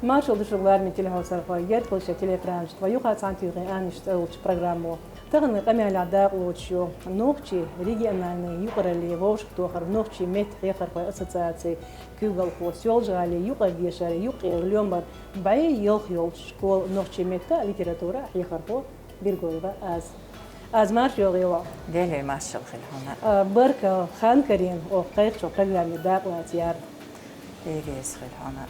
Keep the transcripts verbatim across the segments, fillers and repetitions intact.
Маршал ду шуга, лараме телехьовсархой, герга хила шун телеэкрана чу тха юха цхьана тӀехьа аьнна йолчу программо. Тахана къамелехь дакъалоцуш ю нохчийн региональни юкъараллин вовшахтохаран нохчийн меттан хьехархойн ассоциацин куьйгалхо, Соьлжа-ГӀалин юкъара дешаран юккъера лоьмара бӀе ялх йолчу школан нохчийн меттан а, литературан а хьехархо Бергоева Аза. Аза, марша йогӀийла хьо. Делера маршалла хуьлда хьуна. А, баркалла, хан карийна оха кхайкхачу программе дакъалаца яра. Дела реза хуьлда хьуна.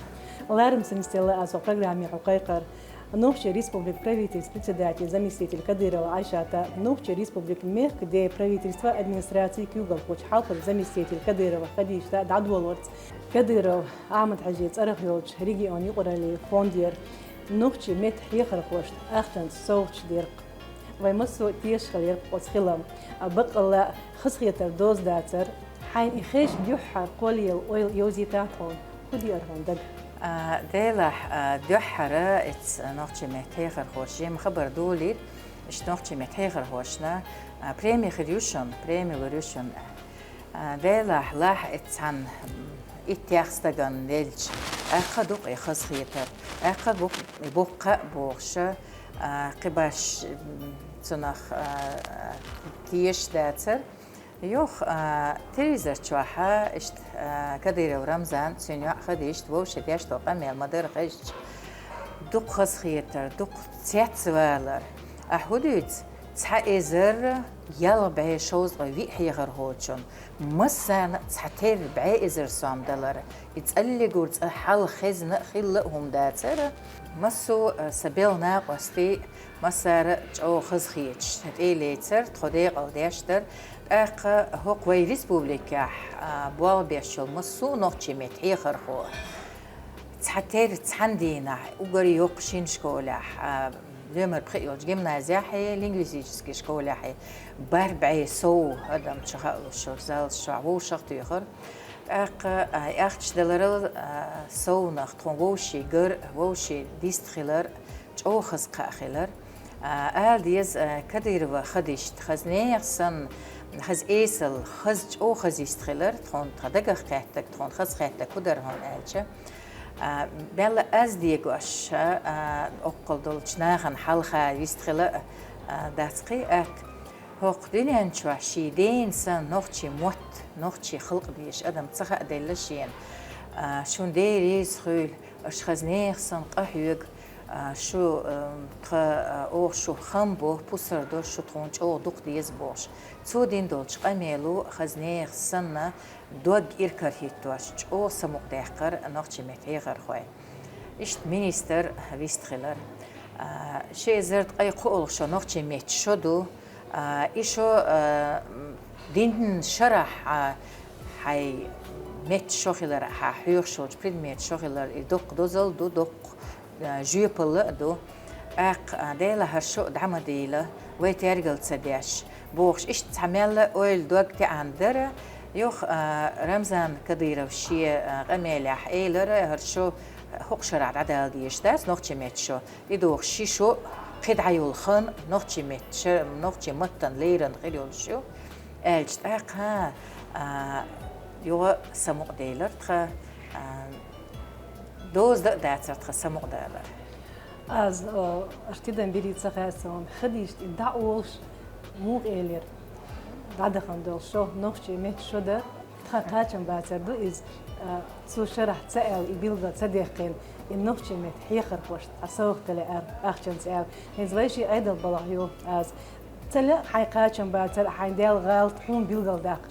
Ларам санна йистелла Аза программе хьо кхайкхар. Нохчийн Республикан Правительстван Председателан заместитель Кадырова Ӏайшатан, Нохчийн Республикан мехкан ден Правительстван администрацин куьйгалхочун хьалхарчун заместителан Кадырова Хадижатан дӀадолорца Кадыров Ахьмад-Хьаьжин цӀарах йолчу регионан юкъараллин фондера нохчийн меттан хьехархошна ахчанца совгӀаташ дира-кх. Вай массо а тешаш хилира-кх оцу хиламна. Баккъалла а, хазахетар доза дацара. Хьайна и хезча, дуьххьара кхоллаелла ойла йовзийтира хьуна. ХӀун деара хьуна дага? А, Делахь, а, дуьххьара эцца нохчийн меттан хьехархоша жимма хабар долийра, иштта нохчийн меттан хьехархошна, а, преми хир ю шуна, преми лур ю шуна. А, Делахь, лахь эцца цхьана, м, иттех стагана лелча, тӀаккха дукха и хазахетар, тӀаккха бух-, и бухкха а бохуша, а, кхин баш, м, цунах, а, тешаш дацара. Юха, а, телевизор чохь иштта, а, Кадыров Рамзан, цуьнан йоӀ Хадижат вовшийн деш долу къамел ма-дарра хезча, дукха хазахетар, дукха цецвалар. Ахь хӀун дуьйцу? Цхьа эзар ялх бӀе шовзткъе виъ хьехархочун массарна а цхьатерра бӀе эзар сом далар, и цӀаллигур цкъа хьалха хезна а, хилла а хӀума дацара. Массо а, сан белхан накъостий, массара а чӀогӀа хазахеташ тӀе а лецара, тхо декъала деш дара. ТӀаккха хӀокху вай республикехь, а, болх беш йолу массо а нохчийн меттан хьехархо цхьатерра цхьана дийнахь, уггар йоккха шина школехь, а, лоьмара пхиъ йолчу гимназехь а, лингвистически школехь а, барх бӀе сов адам чу хаалуш йолчу залаш чохь вовшах а туьйхира. ТӀаккха, а, ахча даларал, а, совнах тхуна вовшийн гар, вовшийн дистхилар, чӀогӀа хаза кхаъ хилар. А, ала деза, а, Кадырова Хадижат, хаза нехан санна, хаза эсала, хаза, чӀогӀа хаза йист хилар, тхуна тхан дагах кхеттарг, тхуна хаза хеттарг хӀун дара хьуна аьлча, а, мелла аз дегош, а, оккхул долчу нахана хьалха йист хила а, а, дац кхин атта. ХӀокху дуьнен чохь шен ден санна нохчийн мотт, нохчийн халкъ дезаш адам ца хааделла шена. А, шуна Дела реза хуьлда, аша хаза нехан санна къахьоьгу, а, шу, а, тхан, а, оха шу хам бо, пусар до, шу тхуна чӀогӀа дукха деза бохуш. Цо дина долчу къамело хаза нехан санна дог иракарахӀиттош, чӀогӀа самукъадаьккхира нохчийн меттан хьехархой. Иштта министр вист хилар. А, ши эзар ткъе кхоалгӀа шо нохчийн меттан шо ду. А, и шо, а, динан шарахь, а, хьайн меттан шо хилар, хьан хьоьхуш йолчу предметан шо хилар, и доккха дозалла ду, доккха, а, жоьпалла а ду. ТӀаккха, а, Дела хӀара шо а дӀа ма дийла, вай тергал ца деш, бохуш, иштта цхьа мелла а ойла дог тӀеӀан дара. Юха, а, Рамзан Кадыров шен, а, къамелехь элира, хӀара шо хӀокху шарахь дӀадала дезаш дац, нохчийн меттан шо. И дохуш ши шо кхидӀа йолу хан нохчийн меттан ша-, нохчийн маттана леррина хир йолуш ю, аьлча тӀаккха, а, юха самукъаделира тхан, а, доза дан а дацара тхан самукъадалар. Аз, а, аша тидам бирий ца хаьа суна, Хадижат и дӀа олуш муха элира, дӀадахана долу шо нохчийн меттан шо дан. Тхан кхачам бацар ду иза, а, цу шарахь ца аьлла, и билгал ца дехкина, и нохчийн меттан хьехархошна цхьа совгӀат дале аьлла, ахчанца аьлла. ХӀинца вай ши Ӏедал балахь ю, Аза. Ца лаьа хьайн кхачам бацар, хьайна даьлла гӀалат хьуна билгалдаккха.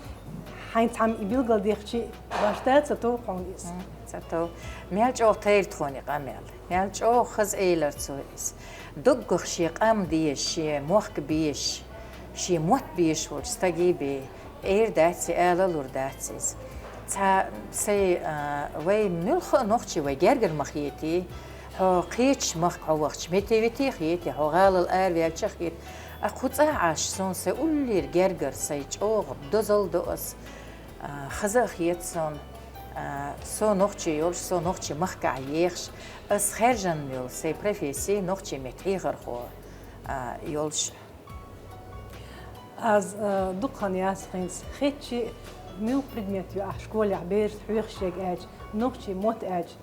Хьайна цхьамма и билгалдехча, башха ца тов хьуна иза? М, ца тов. Мел чӀогӀа тайра тхуна и къамел. Мел чӀогӀа хаза элира цо иза. Доггах шен къам дезаш, шен мохк безаш, шен мотт безаш волчу стаге бен, эр дац и, ала лур дац иза. Цхьа сайн, а, вай муьлхха а нохчий вай гергара ма хетий, хьо кхечу махка хьо вахча метте-витте а хетий, хьо гӀалал араваьлча а хетий. Ткъа кху цӀа Ӏаш суна сайн уллера гергара сайн чӀогӀа дозалла до ас, а, хаза а хета суна, а, со нохчи йолуш, со нохчийн махкахь ехаш, ас хаьржина йолу сайн професси нохчийн меттан хьехархо, а, йолуш. Аз, а, дукха хан яц хӀинца хетча, муьлха предмет ю ахь школехь берашна хьоьхуш ерг аьлча, нохчийн мотт аьлча,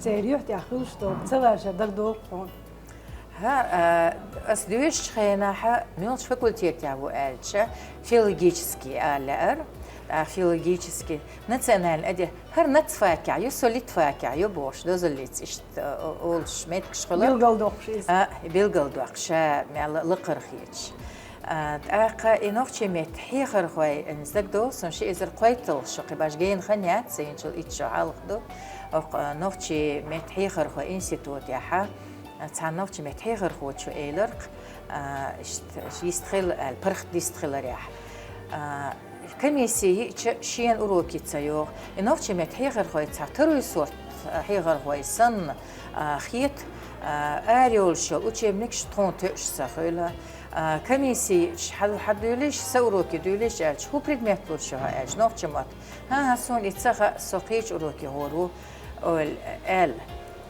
Церан юьхь тӀехь хуьлуш долу ца варжар дагадогӀу хьуна? ХӀа, а, ас доьшучу хенахь муьлхачу факультетехь ву аьлча, филологический ала лаьара, а, филологический, национальный, аьлча, хӀара нацфакехь ю, со литфакехь ю бохуш, дозаллица иштта, а, олуш меттигаш хуьлу. Билгалдоккхуш иза. А, билгалдоккхуш, ша мел лакхара хеташ. А, тӀаккха и нохчийн меттан хьехархой, м, дагадогӀу суна, ши эзар кхойтталгӀа шо, кхин башха гена хан яц, хӀинцачул итт шо хьалха ду. Оха, а, нохчийн меттан хьехархойн институтехь, а, цхьана нохчийн меттан хьехархочо элира-кх, а, иштта, йистхила аьлла, паргӀат дистхиларехь. А, комисси йиъча шена уроки ца йогӀу. И нохчийн меттан хьехархой цхьа второй сорт, а, хьехархой санна, а, хета, а, арайолуш йолу учебникаш тхуна тоьуш ца хуьлу. А, комисси йиъча хьа-, хьадуьйлийша, сан уроки дуьйлийша аьлча, хӀун предмет луш ю хьо аьлча, нохчийн мотт. ХӀан-хӀа, суна и ца хаьа, со кхечу уроки гӀур ву, ойла аьлла.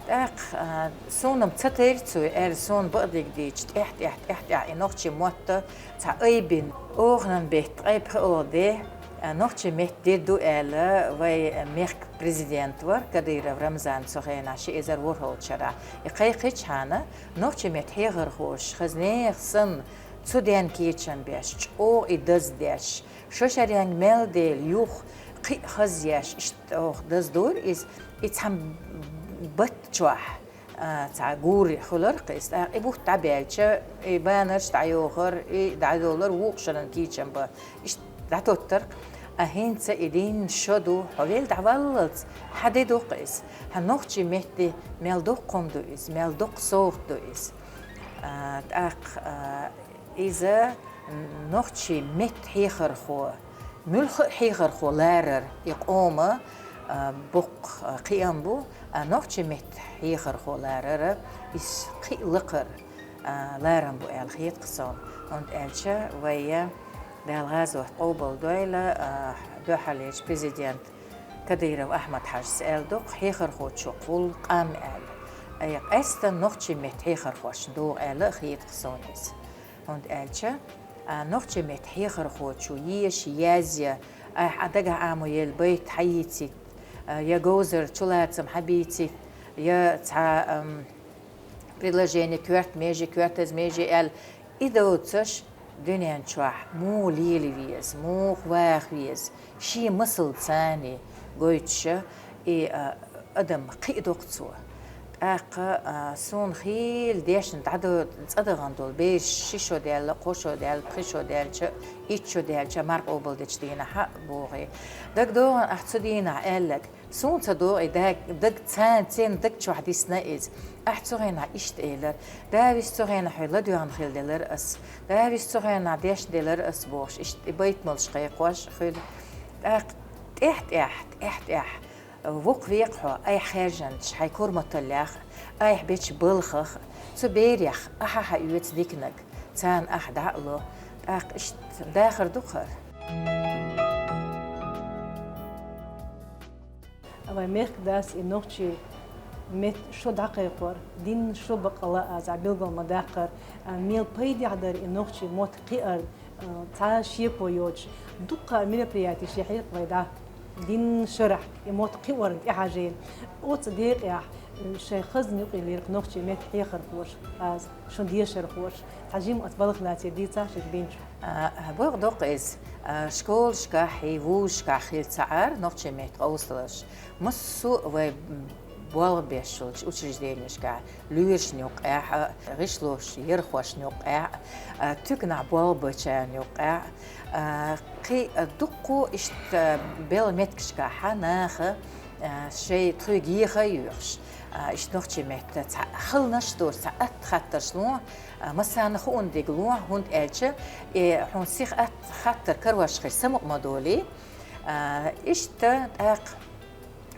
ТӀаккха, а, суна-м ца тайра цо, аьлла, суна бакъдерг дийцича, тӀаьхь-тӀаьхь, тӀаьхь-тӀаьхь и нохчийн мотт цхьа айбина. Оханан беттан ткъе пхоьалгӀа де, а, нохчийн меттан де ду аьлла, вайн мехкан президент вара Кадыров Рамзан цу хенахь ши эзар ворхӀалгӀачу шарахь. И кхайкхичхьана, нохчийн меттан хьехархоша хаза нехан санна, цу денна кечам беш, чӀогӀа и даздеш, шо шаренга мел дела юха кхин а хазъеш, иштта оха даздора иза, и цхьана батта чохь, а, цхьа гур хуьлура-кх иза. ТӀаккха и бутт дӀабаьлча, и банерш дӀайохура, и дӀадолура вукху шарна кечам бан. Иштта дӀатоттура-кх. А хӀинца и дийнна шо ду, хьо велла дӀаваллалц, хьан де ду-кх иза? Хьан нохчийн меттан де мел доккха хӀума ду иза, мел доккха совгӀат ду иза? А, тӀаккха, а, иза нохчийн меттан хьехархо, муьлхха а хьехархо ларар и къоман, а, боккха, а, кхиам бу, а, нохчийн меттан хьехархо ларар иза кхин а лакхара, а, ларам бу аьлла хета-кх суна. ХӀунда аьлча вай Дала гӀазот къобалдойла, а, дуьххьарлерчу президент Кадыров Ахьмад-Хьаьжас аьлла ду-кх, хьехархочух волу къам аьлла. Ай, къаьсттина нохчийн меттан хьехархошна догӀу аьлла а хета-кх суна иза. ХӀунда аьлча, а, нохчийн меттан хьехархочо еша, язъя, айхьа Ӏа дагахь Ӏамо елла байт хьайийцийта, а, я говзар чулацам хьабийцийта, я цхьа, ам, предложени коьрта меже, коьртаза меже аьлла, и доцуш дуьнен чохь муха лела веза, муха ваха веза, шен масалца гойтуш, и, а, адам кхиадо-кх цо. ТӀаккха, а, суна хийла дешна дӀадо-, цӀа дахана долу бераш ши шо даьлла, кхо шо даьлла, пхи шо даьлча, итт шо даьлча, марха къобалдечу дийнахь а бохий. ДагадогӀу ахь цу дийнахь аьлларг, суна ца догӀий, даг-, даг царна, церан даг чохь дисна иза. Ахь цу хенахь иштта элира: «Давис, цу хенахь хьо ладоьгӀна хилла делара ас. Давис, цу хенахь дешна делара ас», — бохуш, иштта и байт молуш кхайкхош хуьлу. ТӀаккха тӀаьхь-тӀаьхь, тӀаьхь-тӀаьхь воккхаве-кх хьо, айхьа хаьржинчу хьайн корматаллех, айхьа бечу балхах, цу берех ахьа хьаоьцу диканиг, царна ахьа дӀа а ло. ТӀаккха иштта дахар ду-кх хӀара. Вайн мехкадас и нохчийн меттан шо дӀакхайкхор, дийнна шо баккъала а, иза билгал ма-даккхара, а, мел пайдехь дара и нохчийн мотт кхиар, а, цхьа шеко йоцуш, дуккха а мероприятеш яьхьира-кх вай дӀа. Дийнна шарахь и мотт кхиорна тӀехьажийна. Оцу декъехь, а, шайн хазна юкъе лира-кх нохчийн меттан хьехархоша, а, шун дешархоша. Цхьа жима оцу балха лаьцна дийцахь шуьга бинчу. А, бакъ доккху иза. А, школашкахь, и вузашкахь хилла ца Ӏара нохчийн меттан къовсаларш. Массо а вай болх беш йолчу учрежденешкахь, лоьрашна юккъехь а, гӀишлош ярхошна юккъехь а, а, туьканахь болх бечарна юккъехь а, а, кхин а дуккха иштта белхан меттигашкахь наха, а, шайн тхоьга еха а йоьхуш, а, иштта нохчийн меттан цхьа хӀаллакьш доцу, цхьа атта хаттарш ло, а, массарна хууна дерг ло, хӀунда аьлча, э, хьуна сиха атта хаттар карош хир самукъа ма долий. А, иштта тӀаккха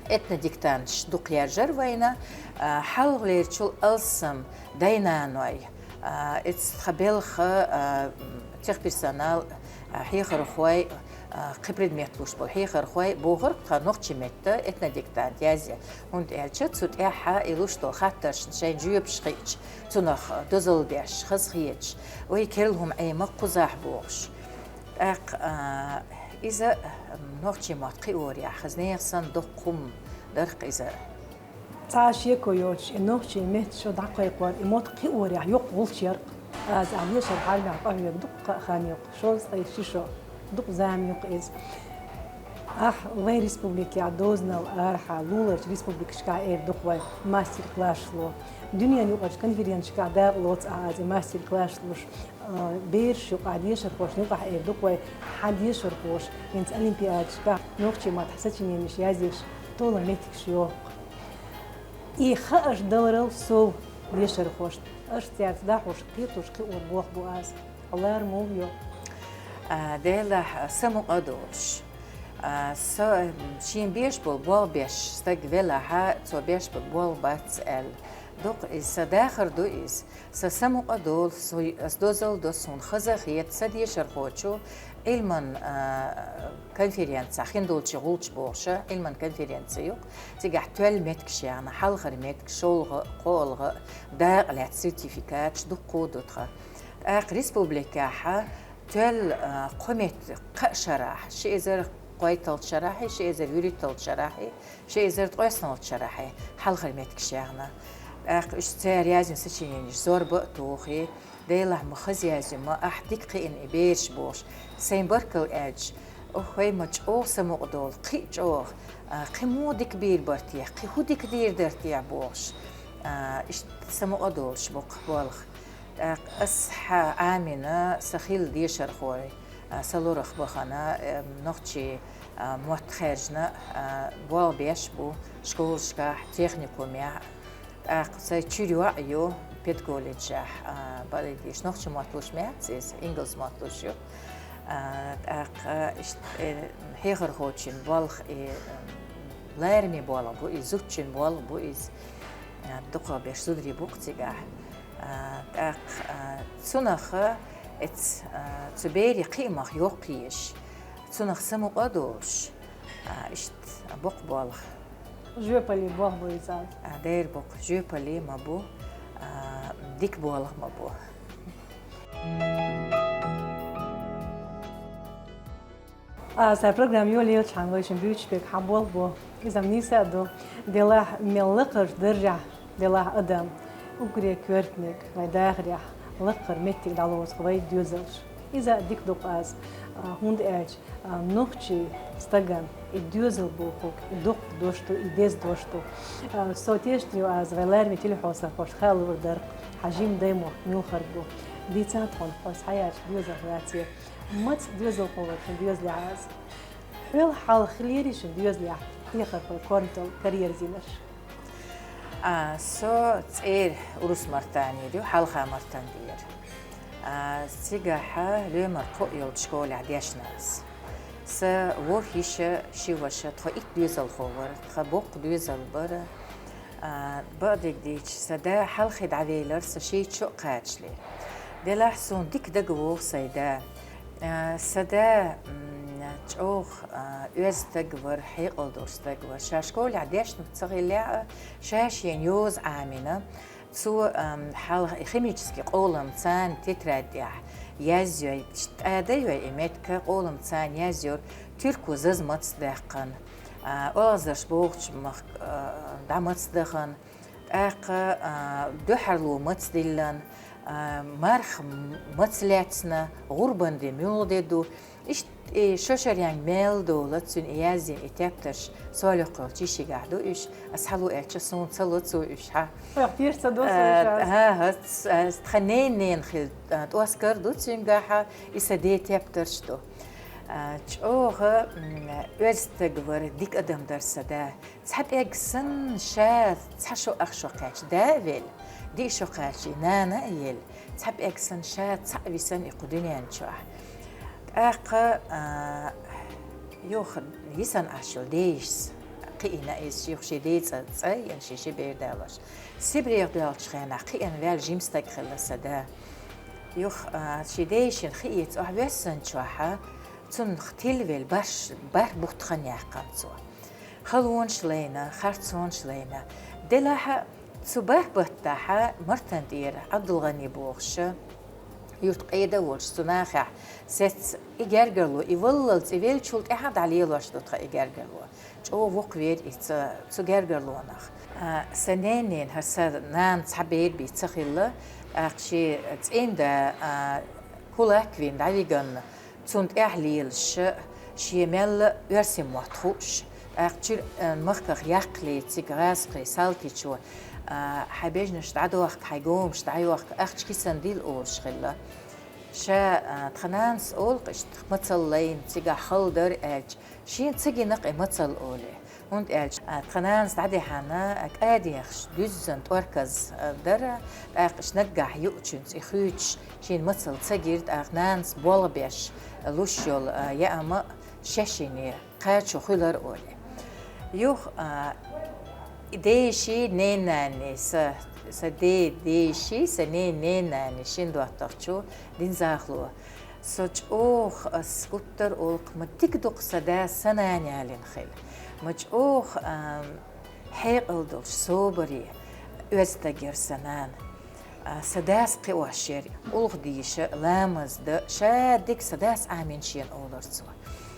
этнодиктанташ дукха яржара вайна, а, хьалхалерчул алссам дай-наной, а, эцна тхан белхан, а, техперсонал, а, хьехархой, а, кхин предмет луш болу хьехархой бохура тхан нохчийн меттан этнодиктант язъя. ХӀунда аьлча цу тӀехь и луш долу хаттаршна шайн жоьпаш хиъча, цунах дозалла деш, хазахеташ, вай керла хӀума Ӏема кхузахь бохуш. ТӀаккха, а, иза, м, нохчийн мотт кхиорехь, хаза нехан санна доккха хӀума дара-кх иза. Цхьа шеко йоцуш, и нохчийн меттан шо дӀакхайкхор, и мотт кхиорехь йоккха гӀулч яр-кх. Аз ахь дешархьара мехь къахьоьгу дуккха а хан ю-кх, шовзткъе ши шо, дукха зама ю-кх иза. Ахь вайн республикехь дозанал арахьа луларчу республикашкахь эр ду-кх вай мастер-класс ло. Дуьненан юкъарчу конференцешкахь дакъа лоцу ахь аз и мастер-класс луш. А, бераш юкъахь, дешархошна юкъахь эр ду-кх вай, хьан дешархоша хӀинца олимпиадашкахь нохчийн маттахь сочиненеш язъеш, толам меттигаш йоху-кх. И хаарш даларал сов дешархошна, аша цаьрца дӀахьош, кхетош, кхиор болх бу аз. Лар муха йо? А, Делахь, самукъа а долуш. А, со, м, шен беш болу болх беш стаг велахьа, цо беш болу болх бац аьлла. Дукха иза сан дахар ду иза. Сан самукъа долу, со, ас дозалла до, суна хаза а хета, сан дешархочо Ӏилман, а, конференцехь, хин долчу гӀулч бохуша, Ӏилман конференци ю-кх. Цигахь тоьлла меттигаш яхна, хьалхара меттиг, шолгӀа а, кхоалгӀа а, дакъа лаьцна сертификаташ дуккха а ду тхан. ТӀаккха республикехь тоьлла, а, кхо метта кхаа шарахь, ши эзар кхойтталгӀачу шарахь, ши эзар вуьрхӀитталгӀачу шарахь, ши эзар ткъоьсналгӀачу шарахь хьалхара меттигаш яхна. ТӀаккха уьш цара яздина сочиненеш зорба а тухий, Делахь, ма хаза язйина, ма ахь дика кхиъна и бераш бохуш, сайн баркалла аьлча, охьай, ма чӀогӀа самукъа долу, кхин а чӀогӀа, а, кхин муха дика бийр бара техьа, кхин хӀун дика дийр дара техьа бохуш, а, иштта самукъа долуш бу-кх болх. ТӀаккха ас хьа Ӏамина, сан хилла дешархой, а, сан лорах бахана, эм, нохчийн, а, мотт хаьржина, а, болх беш бу школашкахь, техникумехь. ТӀаккха сайн чуьра йоӀ ю педколледжехь, а, бакъдерг дийцича, нохчийн мотт луш ма яц иза, ингалс мотт луш ю. А, тӀаккха иштта, э, хьехархочун болх и, м, лараме болх бу иза, зудчун болх бу иза. А, дукхахберш зударий бу-кх цигахь. А, тӀаккха, а, цунах, эц-, а, цу берийн кхиамах йоккха езаш, цунах самукъа а долуш, а, иштта боккха болх. Жоьпаллин болх бу иза? А, дера боккха, жоьпаллин ма бу, а, дика болх ма бу. А, сайн программа йолаелча хьан вайшин буьйцуш берг хьан болх бу? Иза-м нийса а ду. Делахь, мел лакхарчу даржехь велахь адам, уггаре коьртаниг вайн дахарехь лакхара меттиг дӀалоцу-кх вай доьзалш. Иза дика ду-кх аз, а, хӀунда аьлча, а, нохчийн стагана и доьзал бохург, и доккха дош ду, и деза дош ду. А, со тешна ю аз, вайн лараме телехьовсархошна хаалур дара-кх, хьан жима даймохк муьлхарг бу. Дийцахьа тхуна, хьо схьаяьллачу доьзалх лаьцна. Маца доьзалхо вара шун доьзалехь аз? Хьол хьалха хилирий шун доьзалехь хьехархойн корматалла карьерзийнарш? А, со цӀера Урус-Мартанера ю, хьалха Мартан тӀера. А, цигахь лоьмар кхоъ йолчу школехь дешна ас. Сан ворхӀ йиша, ши ваша, тхо итт доьзалхо вара, тхан боккха доьзал бара. А, бакъдерг дийцича, сан да хьалхе дӀавелира сан шийтта шо а кхачале. Делахь, суна дика дага вогӀу сайн да. А, сан да, м, чӀогӀа, а, оьзда стаг вара, хьекъал долу стаг вара. Ша школехь дешна ца хиллехь а, ша шена йоза Ӏамийна. Цо, ам, хьалха химический къолам царна тетрадь тӀехь язйой, тӀадай вай и меттиг, къолам царна язйора, туьрко заза маца даьккхина, а, оьгӀазларш богӀучу мах-, а, дӀа маца дахана, тӀаккха, а, дуьхьарло маца диллина, а, марха м-, маца лаьцна, гӀурбан де муьлха де ду, иштта и шо шаренга мел дола цуьнан и язйина и тептарш, со локхуьлчу йишигахь ду уьш, ас хьало аьлча, суна ца ло цо уьш, хьа. Хьох теш ца до со уьш, а? А, ас, ас, тхан ненан нена хилла, а, тӀоскар ду цуьнгахьа, и сан ден тептарш ду. А, чӀогӀа, м, оьзда стаг вара, дика адам дара сан да. Цхьа пӀелг санна ша цхьа шо ах шо кхаьчча, да а велла, диъ шо кхаьчча, нана а елла, цхьа пӀелг санна ша цхьаъ висина и кху дуьнен чохь. ТӀаккха, а, юха йисина Ӏаш йолу ден йишас кхиийна иза, юха шен ден цӀа, цӀа а йина, шен ши бер далош. Сибрех доьлхучу хенахь кхиъна ваьлла жима стаг хилла сан да. Юха, а, шен ден йишина хиъца охьавоьссина чохь, цунах тилавелла бархӀ, бархӀ бутт хан яьккхина цо. Халонаш лайна, харцонаш лайна. Делахь, цу бархӀ баттахь Мартан тӀера ӀабдулгӀани бохуш, Юрт къеда волча цу нахехь сецца и гергарло, и валлал цӀи веллачул тӀаьхьа дӀалелош ду тхан и гергарло. ЧӀогӀа воккха вер и ца, цу гергарлонах. А, сан ненан, хӀара сан нана цхьа бер бен ца хилла, тӀаккха шен цӀен да, а, кулак вина дӀавиганна, цунна тӀехь лелаш, шен мелла а оьрсийн мотт хууш, тӀаккха чуьра, а, махках яккха ле цига гӀазкхий салтичо, а, хьайн бежнаш дӀадохка, хьайн гомаш дӀайохка, ахча кисана дилла олуш хилла. Ша, а, тхан нанас олу-кх иштта мацалла лайна, цигахь хала дара аьлча, шена ца гина-кх и мацалла олий. ХӀунда аьлча, а, тхан нанас дӀадихьана, а, кӀадехаш дуьззина тӀорказ, а, дара, тӀаккха иштта наггахь юучуьнца и хуьйцуш, шена мацалла ца гира, тӀаккха нанас болх беш луш йолу, а, яа ма шаьшшинна кхачо хуьлура олий. Юха, а, и деши, ненани, са, са де-, деши, са нен-, ненани шина доттагӀчо дина захало. Со чӀогӀа, ас гуттар а олу-кх, ма дика ду-кх сан дас, сан нана ялийна хила. Ма чӀогӀа, а, хьекъал долуш, собаре, оьзда стаг яра сан нана. А, сан дас кхиош яра, уллух дийша, ламаз дан, ша дика сан дас Ӏамийна шена олура цо.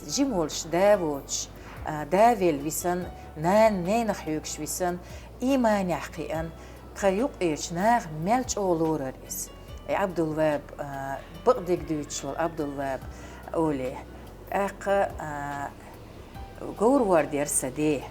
Жима волуш да воцуш, а, да велла висина, нана ненах хьоьгуш висина, ийманехь кхиъна, тхан юккъерчу наха мел чӀогӀа лорара иза. И Ӏабдулваьб, а, бакъдерг дуьйцуш волу Ӏабдулваьб олий. ТӀаккха, а, говр-ворда яра сан де.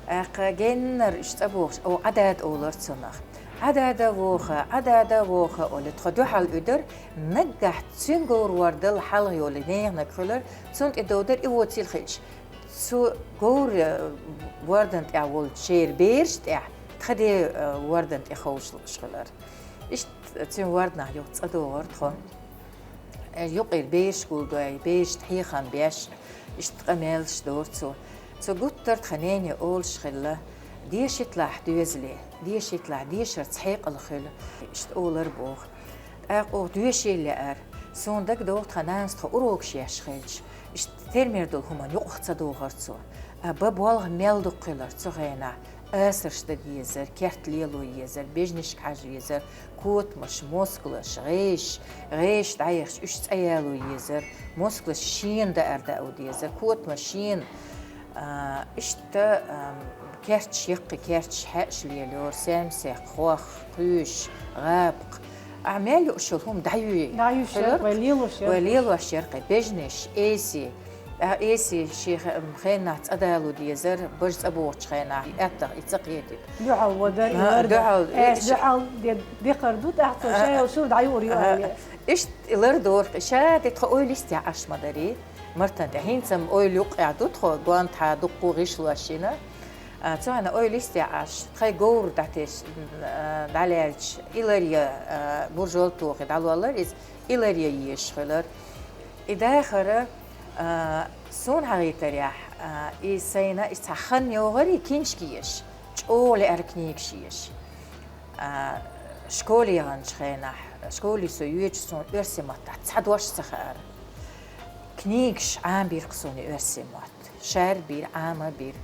ТӀаккха геннара уьш цӀа бохуш, о, Ӏадада олура цунах. Ӏадада а воха, Ӏадада а воха олий, тхо дуьхьал уьдура, наггахь цуьнан говр-вордал хьалха йолу неханаг хуьлура, цунна тӀе довдара и воцийла хиъча. Цу говр-вордан тӀехь волчеран бераш тӀехь тхан де, э, вордан тӀе ховша лууш хилара. Иштта цуьнан ворданах юха цӀа догӀура тхо. Э, юккъера бераш гулдой, берашна хьехам беш, иштта къамелаш дора цо. Цо гуттар а тхан нене олуш хилла: «Дешийталахь доьзале, дешийталахь, дешарца хьекъал хуьлу». Иштта олура боху. ТӀаккха оха доьшийла лаьара. Суна дагадогӀу тхан нанас тхо урокаш еш хилча, иштта тера-мера долу хӀуманна юкъах ца догӀура цо. А бан болх мел дукха хилара цу хенахь. Асарш дан дезара, керт лело езара, бежнашка хьажа везара, котамаш, москулаш, гӀешаш, гӀешаш дӀаяхча, уьш цӀа яло езара, москулаш шена даар даа дезара, котамаш шена. А, иштта, ам, керташ, яккхий керташ хьаьаш лелайора, саьмсекх, хох, кхуьйш, гӀапкх. Ахьа мел юуш йолу хӀума дӀаюй. ДӀаюй хилар, вай лелош яра. Вай лелош яра кхин бежнаш, эси. А, эси шен хе-, хенахь цӀа дало дезара, бажа цӀа бохучу хенахь, и аттах и ца кхетийта. Дуьхьал вадар, а, дуьхьал, аса дуьхьал де-, декхар ду, тӀаккха цо шайолу шура дӀаюур ю аьлла. Иштта и лардора, ша де тхо ойла йистехь Ӏаш ма дарий. Мартан тӀе хӀинца-м ойла юккъехь ду тхо, гонаха дуккха гӀишлош йина. А, цу хьана ойла йистехь Ӏаш, тхайн говр дӀатеш, а, дӀалаьлча, и ларъян, а, буржол тохий дӀалоллара иза, и ларъян езаш хилара. И дахара, а, суна хьахийтарехь, а, и сайна, и цхьа хан йогӀура, и киншка езаш, чӀогӀа лаьара книгаш езаш. А, школе яханчу хенахь, школе со йоьдуш суна оьрсийн маттахь цхьа дош ца хаьара. Книгаш Ӏамабира-кх суна оьрсийн мотт. Шаьра бира, Ӏама бира.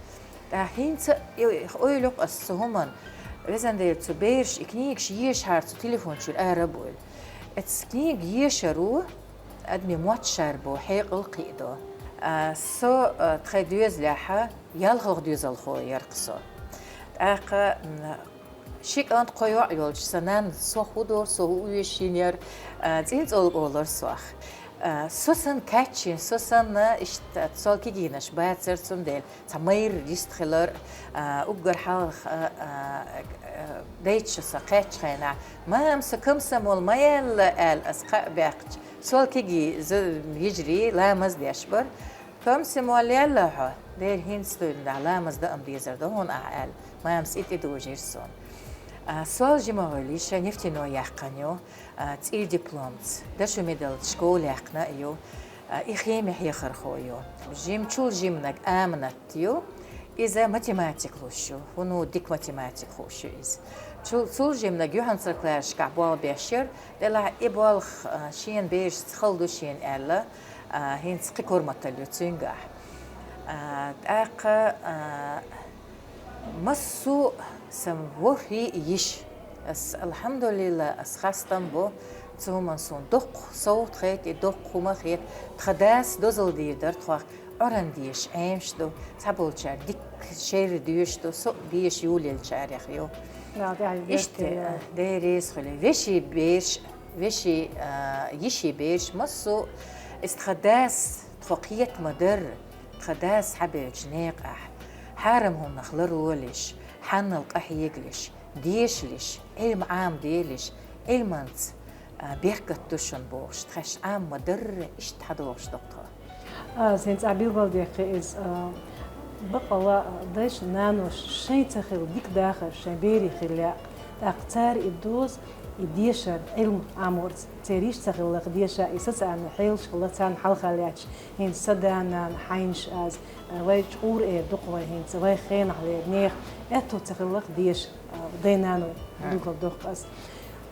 ТӀаккха хӀинца а и ойла йо-кх ас цу хӀуманна, везан Дела, цу бераш и книгаш ешахьара цу телефон чуьра ара а бовла. Эцу книга ешаро адамийн мотт шарбо, хьекъал кхиадо. А, со, а, тхайн доьзалехь ялхалгӀа доьзалхо яра-кх со. ТӀаккха, м, ши кӀант, кхо йоӀ йолчу сан нанна со хӀун дора, со хӀун оьшуш йина яра, а, цӀинцӀолг олура сох. А, со санна кхаьчна, со санна иштта сол кегийнаш бацара, цундела цхьа майра йист хилар, а, уггар хьалха, а, а, дайча со кхаьччу хенахь, мама, со комсомол ма яьлла, аьлла, ас кхаъ баьккхича, сол кегий з-, йижарий ламаз деш бара. Комсомол яьлла хьо? Дера, хӀинца дуьйна ламаз дан-м дезар ду хьуна ахь, аьлла, мамас и тӀедожийра суна. А, сол жима гӀойла йиша нефтяной яьккхина ю, а, цӀий дипломца, дашо медалца школа яьккхина а ю, а, и хими хьехархо ю. Жимачул жиманиг Аманат ю, иза математик луш ю, хӀун ду, дика математик хууш ю иза. Чул-, цул жиманиг юьхьанцарчу классашкахь болх беш яра, делахь и болх, а, шена берашца хала ду шена аьлла, а, хӀинца кхин корматалла ю цуьнгахь. А, тӀаккха, а, массо а сан ворхӀе йиша. Ас, алхьамдулиллахӀ, ас хастам бу, Цу хӀуманна суна доккха совгӀат хет, и доккха хӀума хет. Тха дас дозал дийр дар тхох, Ӏоран деша Ӏемаш ду, цхьаболчар дика шерра доьшуш ду, со а деша йолаелчарех ю. Дала тӀехьа Иштта, беркате йойла. Дела реза хуьлда. Веший бераш, веший, а, йиший бераш массо а, из тха дас тхо кхета ма дарра, тха дас хьабевлча некъахь, хьарам хӀуманах ларволуш, хьанал къахьегалуш, дешалуш, Ӏилма Ӏамаделуш, Ӏилманца, а, беркат ду шуна бохуш, тхаьш Ӏама ма дарра, иштта хьадогӀуш ду тхо. Аз хӀинца Ӏа билгалдаьккхи иза, а, бакъала дайша, наноша шайн ца хилла дика дахар шайн берийн хилла яьккха. ТӀаккха цара и доза, и дешар Ӏилма Ӏаморца, церан йиш ца хиллалц деша, и социальни хьелаш хилла царна хьалха лаьтташ, хӀинца сан да-нана хьайнаш аз, а, вай чкъур эр ду-кх вай хӀинца, вай хенахь лер нехан аьтту ца хиллалц деша, а, дай-наной билгалдоккху ас.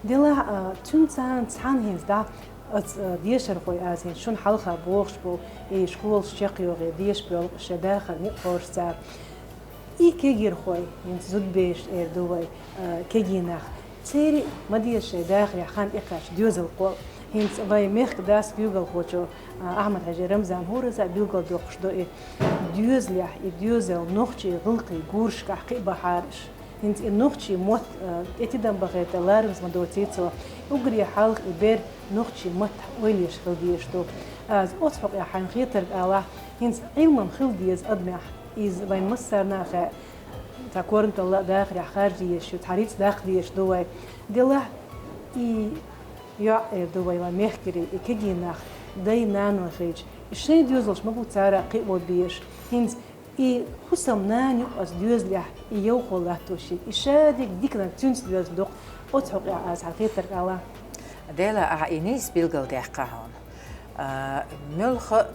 Делахь, а, цуьнца цхьаьна хӀинца дӀа оцу, а, дешархой, аз хӀинца шуна хьалха бохуш болу, и школаш чекхйохий, деша боьлху шайн дахар некъ хоржу цара. И кегийрхой, хӀинца зудабераш эр ду вай, а, кегий нах. Церан а ма деза шайн дахарехь хан тӀекхаьчча доьзал кхолла. ХӀинца вайн мехкан дас, куьйгалхочо, а, Ахьмад-Хьаьжин Рамзана хӀоразза а билгалдоккхуш ду и. Доьзалехь, и доьзал нохчийн гӀиллакхийн гурашкахь кхиа бахьара аш. ХӀинца и нохчийн мотт, а, тӀе тидам бахийта ларамаза ма доций цо. Уггаре хьалха и бер нохчийн маттахь ойла еш хила дезаш ду. Аз оцу хьокъехь хьайна хетарг алахь, хӀинца Ӏилма-м хила деза адамехь. Иза вайн массарна а хаьа. Цхьа корнталла а дахарехь харжа езаш ю, цхьа рицкъ даккха дезаш ду вай. Делахь, и йоӀ эр ду вай, вайн мехкарий, и кегий нах, дай-наной хилча, и шайн доьзалш ма бу цара а кхио безаш. ХӀинца и хӀусам нана юкъа ас доьзалехь, и йовхо латтош, и шадерг диканиг цуьнца доьзна ду-кх, оцу хьокъехь аз хьан хетарг алахь. Дела, ахьа и нийса билгалдаьккхина хьуна. А, муьлхха а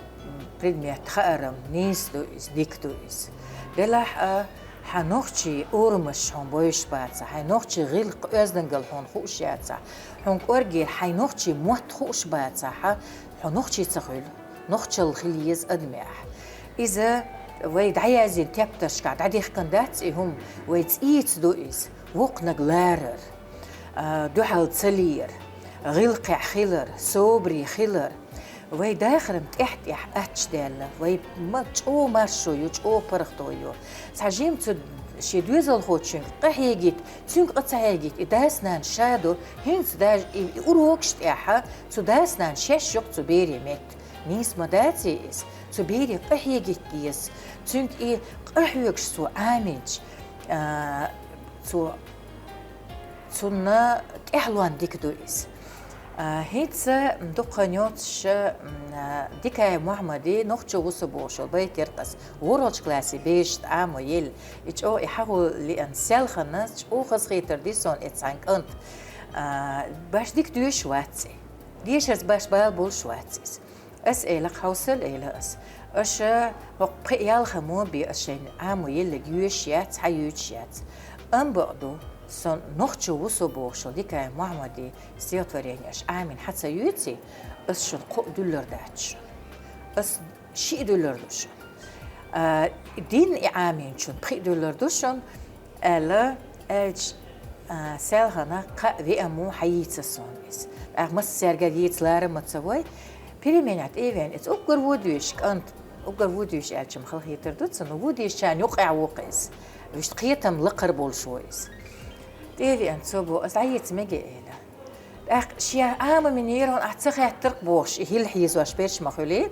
предмет хаарам нийса ду иза, дика ду иза. Делахь а, хьан нохчийн орамаш хьуна бовзуш бацахь, хьайн нохчийн гӀиллакх-оьздангалла хьуна хууш яцахь, хьуна кӀоргера хьайн нохчийн мотт хууш бацахь, хьо нохчи ца хуьлу, нохчалла хила еза адамехь. Иза вай дӀаяздина тептаршкахь дӀадихкина дац и хӀума, вай цӀийца ду иза, воккханиг ларар, а, дуьхьал ца лер, гӀиллакхехь хилар, собаре хилар. Вай дахар-м тӀаьхь-тӀаьхь аттачу даьлла, вай ма чӀогӀа маршо ю, чӀогӀа паргӀато ю. Цхьа жима цу шен доьзалхочуьнга къахьегийта, цуьнга къа ца хьегийта, и дас-нанас ша ду, хӀинца даже и, и урокаш тӀехь цу дас-нанас шаьш ю-кх цу берийн метта. Нийса ма даций иза, цу бере къахьегийта деза, цуьнга и къахьоьгуш цо Ӏамийча, а, цо Цунна тӀаьхьалонна дика ду иза. А, хӀинца дукха йоцуш, м, а, Дикаев Мухьаммади «Нохчо ву со» бохуш йолу байт яра-кх ас, ворхӀалгӀачу классе берашна Ӏамо елла. И чӀогӀа и хьагӀо лиъна селхана, чӀогӀа хазахетар ди суна и цхьана кӀант. А, баш дика доьшуш вац и. Дешарца баш бала болуш вац иза. Ас элира-кх, хьовсал, элира ас. Аша хӀокху пхи-ялх хӀума бен ас шайна Ӏамо елларг йоьшуш яц, хьан юьйцуш яц. Амма бакъду, сан «Нохчо ву со» бохуш йолу Дикаев Мухьаммади стихотворени аша Ӏамийна хьан ца юьйций, ас шуна кхоъ дуьллур дац шуна. Ас шиъ дуьллур ду шуна. А, дин и Ӏамийначунна пхиъ дуьллур ду шуна. Аьлла, аьлча, а, селхана кхаа веа мо хьан йийца суна иза. ТӀаккха массаьргара йийца ларам ма ца вой, переменехь тӀе а веана, иза уггар ву доьшуш кӀант, уггар ву доьшуш аьлча-м хала хетар ду цунна, ву доьшучарна юкъахь ву-кх иза. Вуьшта кхетам лакхара болуш ву иза. ТӀе а веана, цо боху, аса дӀайийца мега, элира. ТӀаккха шен Ӏамамина ерон ахь ца хаьттар-кх бохуш, и хӀилла хьийзош берш ма хуьлий.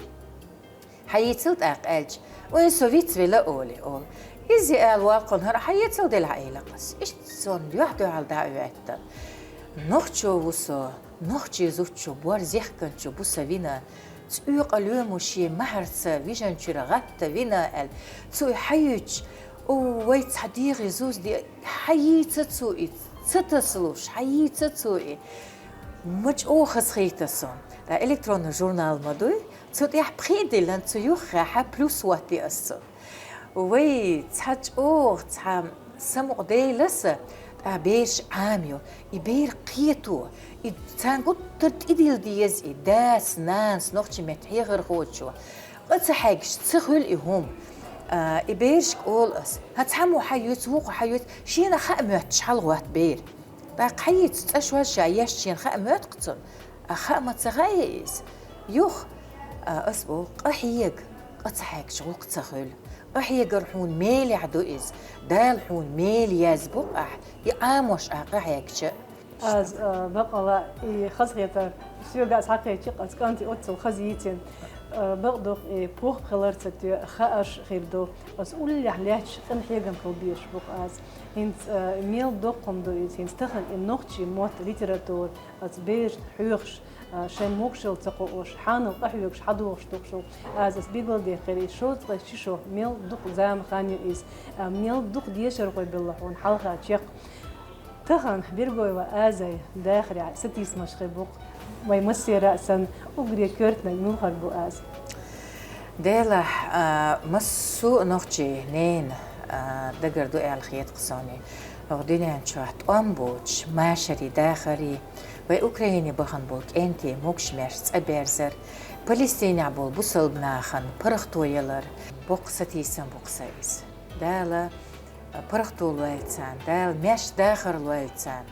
Хьан йийцал тӀаккха аьлча, вайн со вицвелла олий, олу. Иза ала ваккхалла хӀара хьан йийцал делахь, элира ас. Иштта сон дуьхь-дуьхьал дӀа а хӀоьттина. Нохчо ву со, нохчийн зудчо, бор зехканчо бу сан вина, цӀоькъа лоьму шен махьарца вижан чуьра гӀатта вина аьлла. Цо и хьан юьйцуш, о, вай цхьа дегӀе зузде, хьан йийца цо и, ца тасалуш, хьан йийца цо и. Ма чӀогӀа хазахийта суна. ТӀаккха электронный журнал ма дуй, цу тӀехь пхиъ диллина, цу юххехь плюс хӀоттий ас цунна. Вай цхьа чӀогӀа, цхьа самукъадайла аса, тӀаккха бераш Ӏамайо, и бер кхето, и царна гуттар тӀедилла деза и дас, нанас, нохчийн меттан хьехархочо. Къа ца хьегаш ца хуьлу и хӀума. А, и берашка олу ас: «ХӀан, цхьаммо хьан юьйцу, вукхо хьан юьйцу?» Шена хаа моьттуш хьалагӀотту бер. ТӀаккха хьан йийца цӀа шозза ша еш шена хаа моьтту-кх цунна. А хаа ма ца хаьа иза. Юха, а, ас боху, къахьега, къа ца хьегча гӀуллакх ца хуьлу. Къахьегар хьуна мелехь ду иза. Дала хьуна мела язбо ахь, и Ӏамош ахь къахьегча. Аз, а, бакъала, и хазахетар соьга а схьакхечи, ас кӀанти оццул хаза йийцина. А, бакъдолу, и похӀма хилар ца тоьа, хаарш хир ду. Ас уллехь лаьтташ къинхьегам хила безаш бу-кх аз. ХӀинца, а, мел доккха хӀума ду иза, хӀинца тахана и нохчийн мотт, литература, ас берашна хьоьхуш, а, шайн могушалла ца кхоош, хьанал къахьоьгуш, хьадогӀуш тухуш ву. Аз ас билгалдаьккхира, и шовзткъе ши шо, мел дукха зама хан ю иза, а, мел дукха дешархой белла хьуна хьалха чекх. Тахана Бергоева Азай дахарехь сатийсамаш хир бу-кх, вай массеран а санна, уггаре коьртаниг муьлхарг бу аз? Делахь, а, массо а нохчийн ненан, а, дагара ду аьлла хета-кх суна. ХӀокху дуьнен чохь тӀом боцуш, машарийн, дахарийн, вай Украине бахана болу кӀентийн могуш-маьрша цӀа берзар, Палестинехь болу бусалба нахана паргӀато ялар, боккха сатийсам бу-кх сан иза. Дала паргӀато лойла царна, Дала маьрша дахар лойла царна.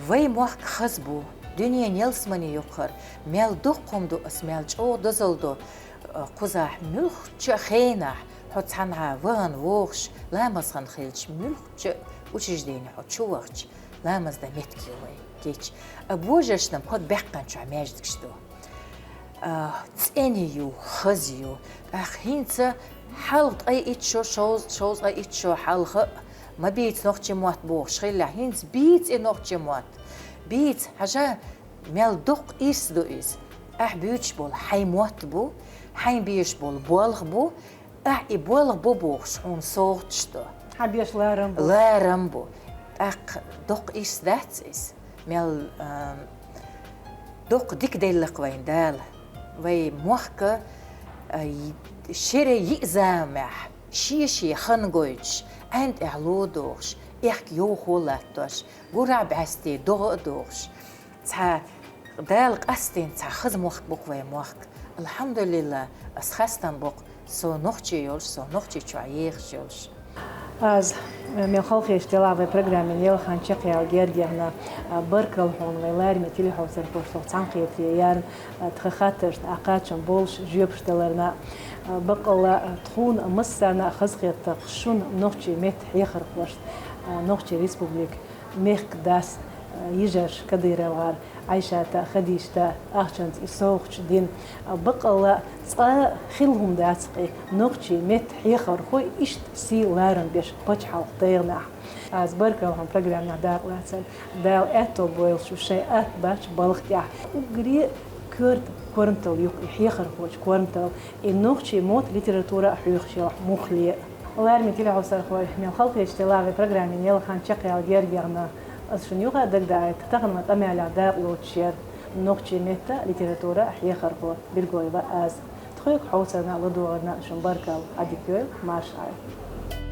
Вай мохк хаза бу, дуьненан ялсамани юккъера, мел доккха хӀума ду ас, мел чӀогӀа дозалла до, а, кхузахь муьлххачу а хенахь, хьо цхьанхьа вахана вогӀуш, ламаз хан хилча, муьлххачу а учреждене хьо чу вахча, ламаз дан меттиг ю вай кийча. А божаршна ког баьккхина чохь маьждигаш ду. А, цӀена ю, хаза ю. ТӀаккха хӀинца хьалха ткъе итт шо, шовз-, шовзткъе итт шо хьалха а ма бийца нохчийн мотт бохуш хиллехь, хӀинца бийца и нохчийн мотт. Бийца, хьажа, мел доккха ирс ду иза. Ахь буьйцуш болу хьайн мотт бу, хьайн беш болу болх бу, ахь и болх бу бохуш хьуна совгӀаташ до. Хьан беш ларам бу. Ларам бу. ТӀаккха доккха ирс дац иза? Мел, а, доккха дика делла-кх вайна Дала. Вай мохк, а, шера йиъ заманахь, шен-шен хан гойтуш, Ӏаьн тӀехь ло дохуш, аьхка йовхо а латтош, гурахь бӀаьсте догӀа а дохуш. Цхьа Дала къастийна цхьа хаза мохк бу-кх вай мохк. Алхьамдулиллахь, ас хастам бу-кх со нохчи йолуш, со нохчи чохь ехаш йолуш. Аз, э, мел халахеташ делахь вай программин ялхан чекхъяла герга яхна, а, баркалла хьуна вай лараме телехьовсархошна цхьаьнакхетаре ярна, а, тхан хаттаршна а кхачам болуш жоьпаш даларна. А, баккъалла, а, тхуна массарна а хазахетта-кх шуна нохчийн меттан хьехархошна, а, нохчийн республикан мехкан дас, а, йижарша КадыровгӀар Ӏайшата, Хадижата ахчанца и совгӀаташ дина. А, баккъалла цкъа хилла хӀума дац-кх и, нохчийн меттан хьехархой иштта сий-ларам беш пачхьалкхан тӀегӀанехь. Аз баркалла хьуна программехь дакъалацар. Дала аьтто бойла шу шайн атта баьчча балха тӀехь. Уггаре коьрта корматалла ю-кх и, хьехархочун корматалла, и нохчийн мотт, литература а хьоьхуш йолу муххале а. Лараме телехьовсархой, мел халахеташ делахь вай программин ялхан чекхъяла герга яхна, ас шуна юха а дагадоуьйту, тахана вайн къамелехь дакъа лоцуш яра нохчийн меттан, литературан хьехархо Бергоева Аза. Тхоьга хьовсарна а, ладогӀарна а шуна баркалла, Ӏадика йойла, марша Ӏойла.